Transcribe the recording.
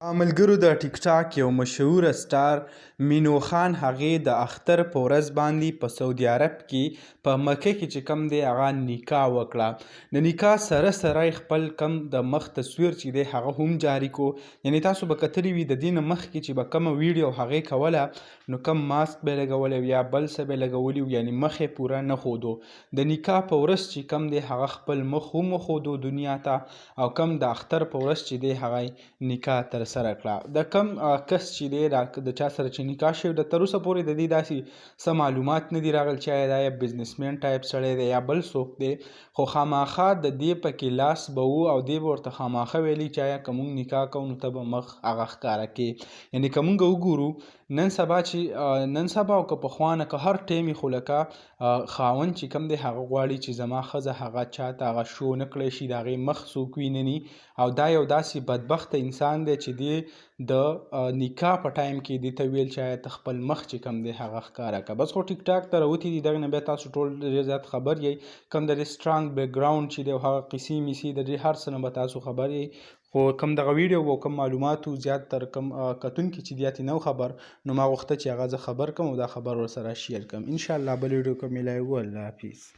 ملګرو د ټیک ټاک یو مشهور سټار مینو خان هغې د اختر په ورځ باندې په سعودي عرب کې په مکه کې چې کم دی هغه نکاح وکړه. د نکاح سره سره خپل کم د مخ تصویر چې دی هغه هم جاری کو. یعنی تاسو به کتلی وي د دې نه مخکې چې به کومه ویډیو هغې کوله نو کم ماسک به لګولی یا بل څه به لګولی، یعنی مخ یې پوره نه ښودو. د نکاح په ورځ چې کم دی هغه خپل مخ هم وښودو دنیا ته، او کم د اختر په ورځ چې دی هغه نکاح تر سره کړه. د کم کس چې دی د چا سره چې نکاح شوی د تر اوسه پورې د دې داسې څه معلومات نه دي راغلي چې آیا دا یا بزنسمن ټایپ سړی دی یا بل څوک دی، خو خاماخا د دې پکې لاس به وو او دې به ورته خاماخا ویلي چې آیا که مونږ نکاح کوو نو ته به مخ هغه ښکاره کې. یعنی که مونږ وګورو نن سبا چې نن سبا او که پخوا نه که هر ټیم خو لکه خاوند چې کوم دی هغه غواړي چې زما ښځه هغه چاته هغه شو نه کړی شي، د هغې مخ څوک ویني. او دا یو داسې بدبخته انسان دی چې دی د نکاح په ټایم کې دی ته ویل چې آیا ته خپل مخ چې کوم دی هغه ښکاره که. بس خو ټیک ټاک ته راوتي دي، دغې نه بیا تاسو ټول ډېر زیات خبر یئ، کوم د دې سټرانګ بیکګراونډ چې دی او هغه قصې میسې د دې هر څه نه به تاسو خبر یئ. خو کوم دغه ویډیو او کوم معلوماتو زیات تر کوم کتونکي چې دی نه خبر، نو ما غوښته چې هغه زه خبر کم او دا خبر ورسره شیر کم. ان شاء الله بل ویډیو کې ملایو. الله حافظ.